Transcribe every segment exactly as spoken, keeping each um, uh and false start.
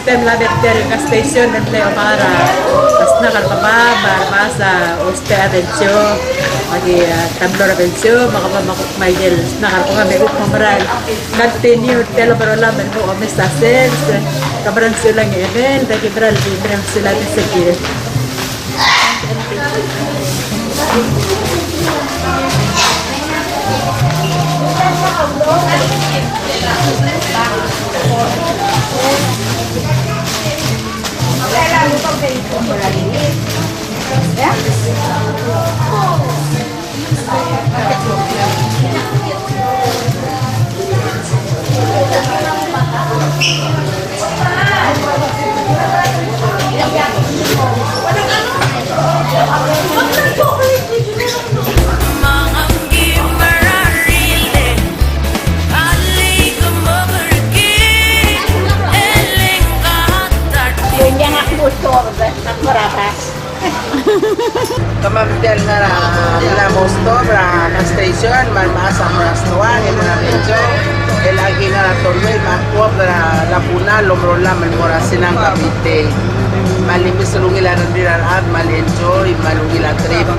Mla er tia el gas station el mle oba er a snack el kebab, me a rebas a ousbech a bensio, aki, a, tumbler a bensio, me kebab me a kuk me aikel snack el kebab me kuk mo mera el continue tia el omerolam el mo omes a sales. Ke mera el sulang e Emel, aki mera el di mera el sulang e Ezekiel. Kemam tia el ngar er a, el mo stop er a gas station, me a remechas a mo er a stoang, e mo er a bensio, el aki ngar er a tolmei, me a kuobed er a Laguna el omerolam el mo er a Sinang Cavite. Me a limes el ungil a rengrir a rechad, me a le enjoy, me a lungil a trip.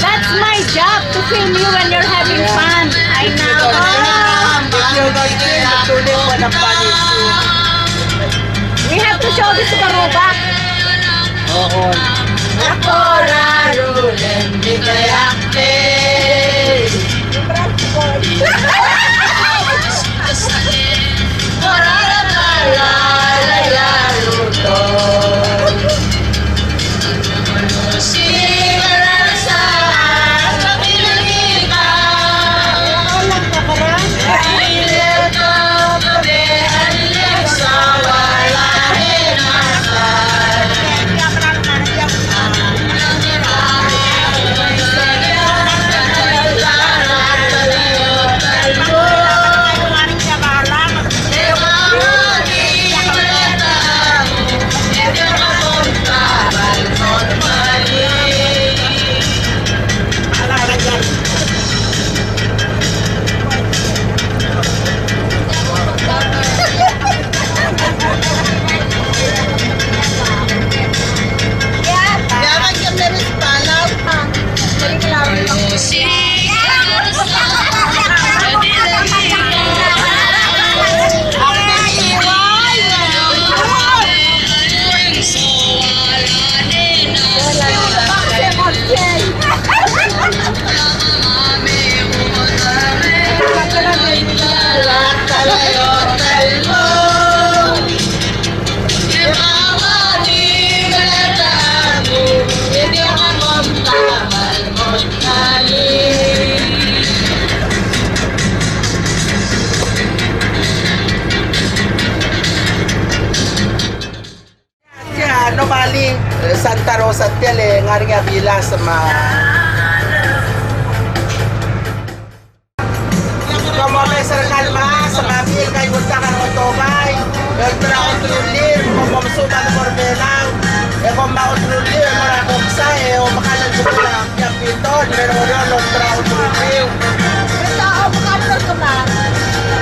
That's my job, to film you when you're having fun. I know. If you're not here, you don't know what I'm planning to. We have to show this to Garuba. Oo. Rosatiel e ngar er ngii a bilas me a. Kom omes er kau el mechas me a bil, kau a ultak er a otobai, e olterau a oterulir, kom omesuub a debo er Belau, e kom oterulir, e mo er a Komsai, e omekall el debel a Capitol, me a Oreor el olterau a oterulir.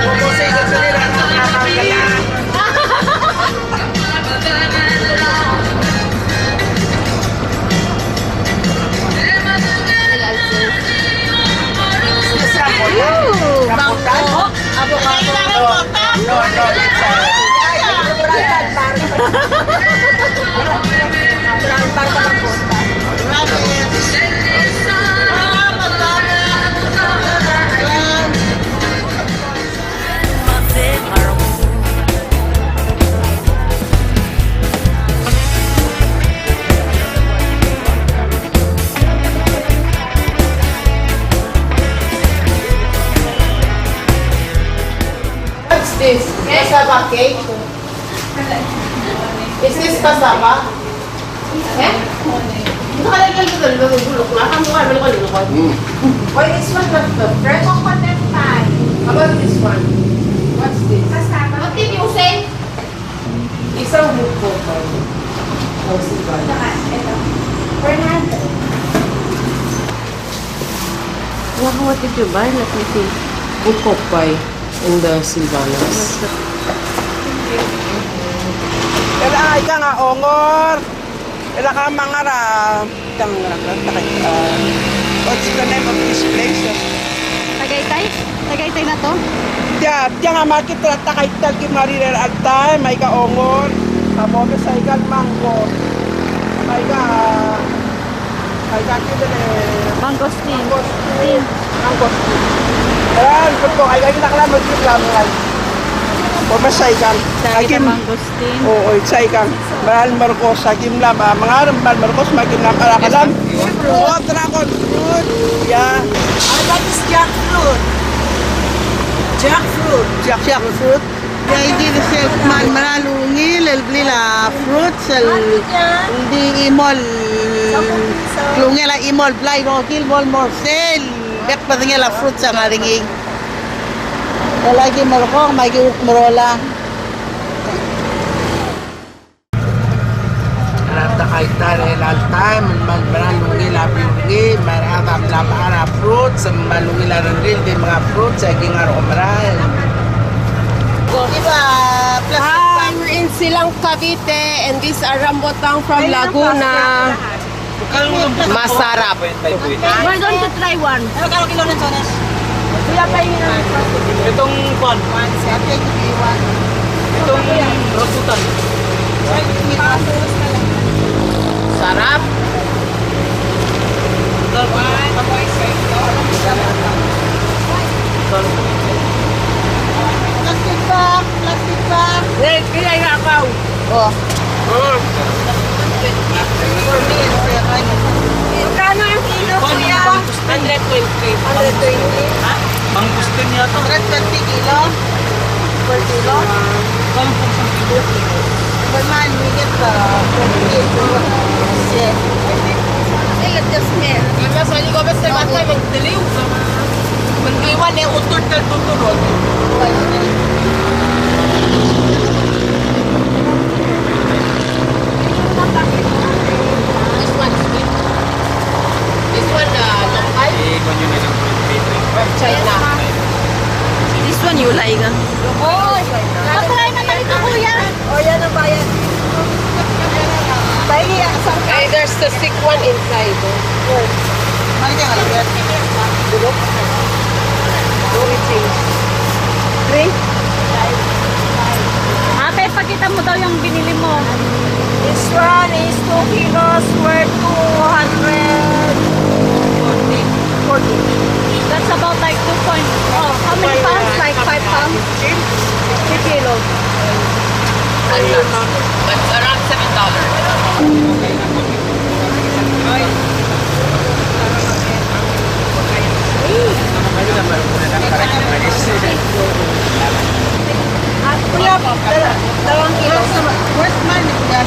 Kom osiik a oterulir a Capitol. Ooh, mango, avocado. No, no, no. What's this? Cassava cake? Is this cassava? Eh? Mm. Why this one not the fresh? Coconut pie. How about this one? What's this? Cassava. What did you say? Isang buko pie. O, si ba? Saka, ito. Four hundred. Wow, what did you buy? Let me see. Buko pie in the Sylvanas. Kailangan ikang a ongor. Kailangan mangar a, tang, tang, uh, what's the name of this place? Tagaytay? Tagaytay na to? Tia, tiang a market er a Tagaytay el kim ngar er ngii er a taem, aika ongor, a mo omes aika el mango. Aika, aika kid el mangosteen. Mangosteen. Mangosteen. Aika, aika kid a kmal mekngit el merael. Omes aika. Aika kid a mangosteen. O, o, it's aika. Merael merkos, aki mla, me a ngar er a merael merkos, me aki mla merael a kelam. O, dragon fruit, yeah. And that is jackfruit. Jackfruit. Jack, jackfruit. Aika kid a sel kmal merael ungil el blil a fruits el di chimo el klungel a chimo el blai el rokir el mo er sel bek el bedengel a fruits a ngar er ngii. Lolai ki merekong me aki kuk merola. Er a Tagaytay er chelecha el taem, me ng merael ungil a beer er ngii, me a rechad a mla mechar a fruits, me ng merael ungil a rengrir el di menga fruits, e aki ngar er a omerael. Hi, we're in Silang, Cavite, and these are rambutan from Laguna. Masarap. We're going to try one. Itong kwan. Itong rambutan. Sarap. Plastic bag, plastic bag. Hey, kaya nga ako. Oh. Magkano ang kilo, kuya? Hundred twenty. Hundred twenty? Ha? Mangosteen yata. Hundred twenty kilo? Per kilo? Kalo po isang kilo? Never mind, we get the twenty kilo. Yeah. Hey, let us smell. Kaya sa, hindi ko basta bata magdeliw. Mengkeiuan e utur el tuturot. This one is good. This one, uh, Longkai? China. This one you like, ah? Oh, patry na tayo, kuya. O, yan ang bayad. Tayo, yan, sir. Ay, there's the sick one inside, oh. Yes. Mali ka nga lang, yes. Bulok. Three? Ate, pakita mo daw yung binili mo. This one is two kilos worth two hundred forty. That's about like two point, oh, how many pounds? Like five pounds? Fifteen. Fifty kilo. That's around seven dollars. Kuya, dal-, dalawang kilo. Worth man, kuya.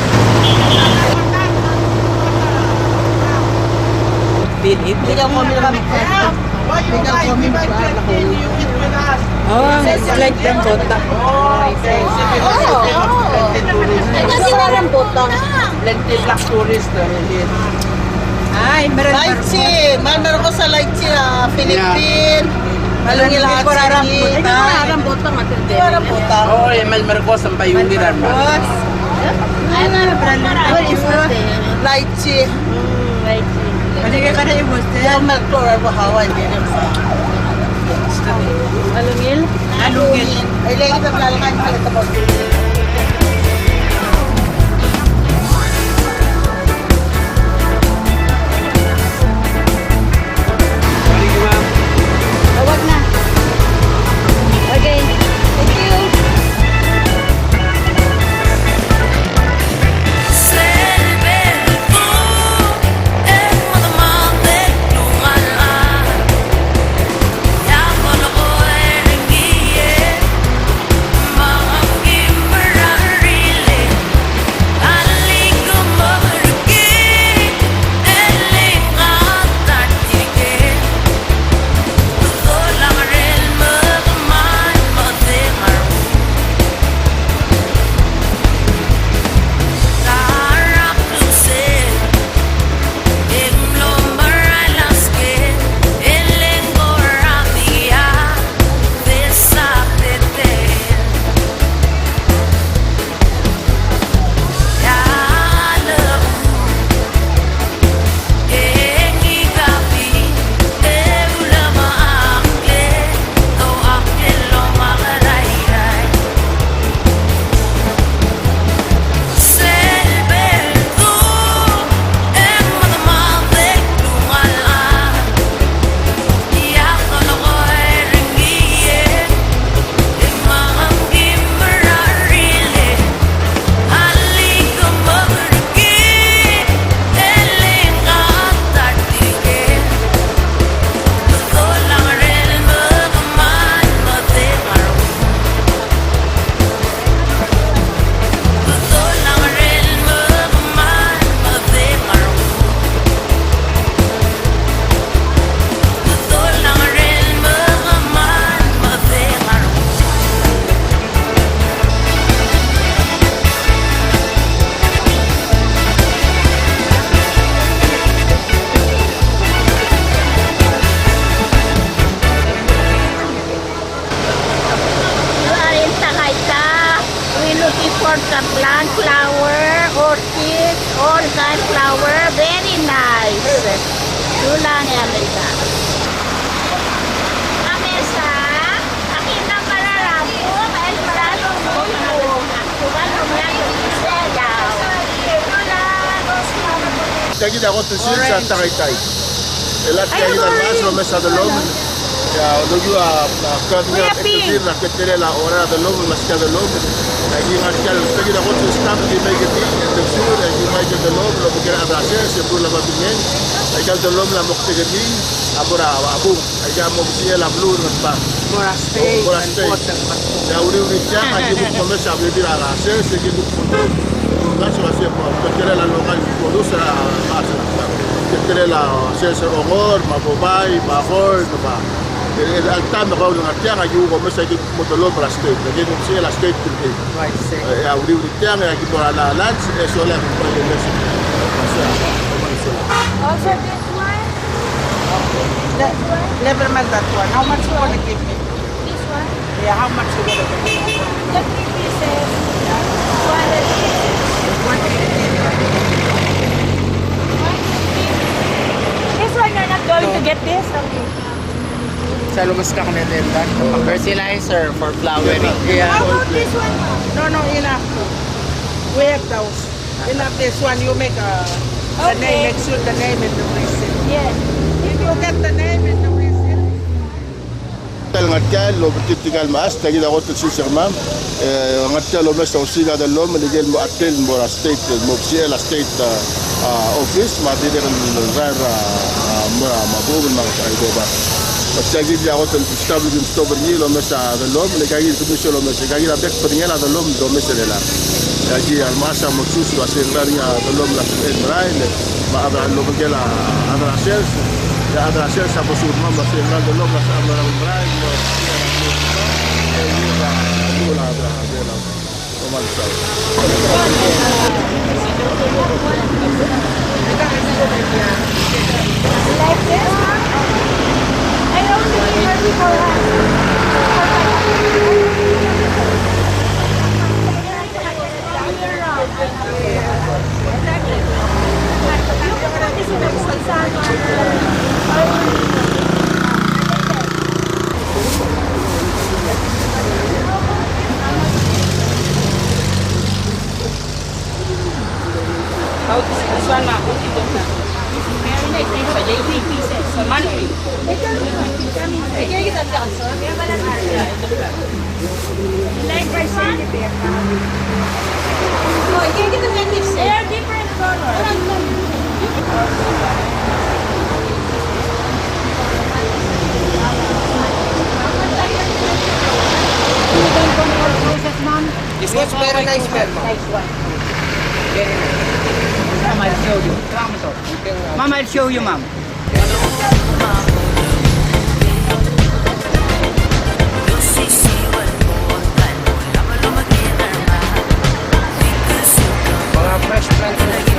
Eat, eat. Tingnan ko, mira kami. Tingnan ko, mira kami. Oh, it's like rambutan. Oh, okay. Oh. Ay, kasi nga rambutan. Plenty black tourist, uh, here. Ay, meron lychee. Mahal meron ko sa lychee, ah, Philippine. Yeah. Malungil a rambutan. Ito nga rambutan. Oo, e mal merkos a bai ungil a rambutan. Ay, mal merkos. What is that? Lychee. Mm, lychee. Malungil. Malungil. Ay, lagi na malungil. Thank you, ma'am. Tawag na. Okay. Thank you. You are in Tagaytay. We looking for the plant, flower, orchid, all kind flower. Very nice. Yulang America. Amesa, aquí no para la boca, el brazo. Tia kid a kot el sils er a Tagaytay. E le tia kid a ngmasech el omes a dellomel. E a olokiu a, a, governor a ketelel a orrau er a dellomel, me a skel dellomel. E aki ngar tia el, tia kid a kot el staff el ki mei er ngii, e te sure e ki mei er a dellomel el obengkel a chad er a sers, e meruul a babingen. Aika el dellomel a moktek er ngii a mo er a, a bung. Aika mo sebechel a beluu el ngar er a bang. Mo er a state. Mo er a state. E a uriul er tiang, aki kuk omes a bebil er a sers, e ki kuk mo ngasech el uasei mo ketelel a local produce er a, a, ketelel a sers er a ongor, me a bobai, me a corn, me a. E, e, alta me kau el ngar tiang, aki kuk omes a ki kuk mo dellomel er a state. Aki kuk sebechel a state el ki. Right, state. E a uriul er tiang, e aki mo er a lunch, e sola e kuk mo er a lunch. Also this one? Le-, never mind that one. How much you gonna give me? This one? Yeah, how much you gonna give me? Thirty pieces. Two hundred pieces. One fifty. One fifty. This one, you're not going to get this? Okay. Sa el omes kau a kuk tenda. Fertilizer for flowering. Yeah. How about this one? No, no, enough. We have those. Enough this one, you make a, the name, make sure the name in the receipt. Yes. If you get the name in the receipt. Tia el ngar tia el obengterir tirka el mechas, tia kid a kot el sils er kemam. E, ngar tia el omes a osiik a dellomel el ikel mo attend el mo er a state, el mo sebechel a state, a, a, office, me a dirrek el rael er a, a, mo er a, me a government me a Taiboba. Me tia kid a kot el staff el kim stop er ngii el omes a dellomel, e ika kid el kemiu el omes, e ika kid a bek el bedengel a dellomel el domes er chelechang. E aki a remechas a mo lsus el uasei ng ngar er ngii a delomel a sebechel el merael, me a chad er a lobengkel a chad er a sers, e a chad er a sers a bo lsubed el merael el uasei ng ngar er a delomel a sebechel el merael, me a This one's very nice, ma'am. Nice one. Very nice. Ma'am, I'll show you. Ma'am, I'll show you, ma'am. Mga fresh plant.